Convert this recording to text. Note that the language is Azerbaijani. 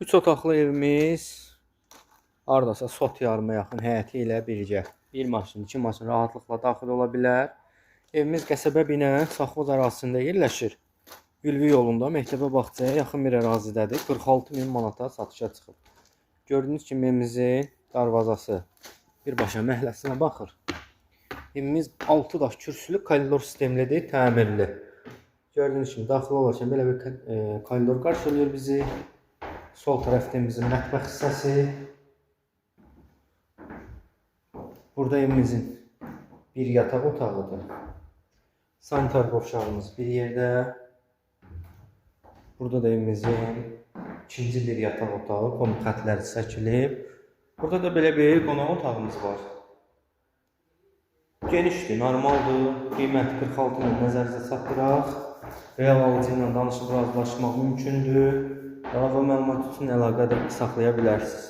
3 otaqlı evimiz hardasa sot yarıma yaxın həyəti ilə birgə bir maşın, iki maşın rahatlıqla daxil ola bilər. Evimiz qəsəbə binə Saxoz ərazisində yerləşir. Ülvi yolunda məktəbə bağçaya yaxın bir ərazidədir. 46 min manata satışa çıxıb. Gördüyünüz kimi evimizin darvazası birbaşa məhəlləsinə baxır. Evimiz 6 daş kürsülü koridor sistemlidir, təmirli. Gördüyünüz kimi daxil olarkən belə bir koridor qarşılayır bizi. Sol tərəfdə evimizin mətbəx hissəsi. Burada evimizin bir yataq otağıdır. Sanitar qovşağımız bir yerdə. Burada da evimizin ikinci bir yataq otağı, kombi xətləri çəkilib. Burada da belə bir qonaq otağımız var. Genişdir, normaldır. Qiymət 46 min nəzərinizə çatdıraq. Real alıcı ilə danışıb razılaşmaq mümkündür. Əlavə məlumat üçün əlaqə də saxlaya bilərsiniz.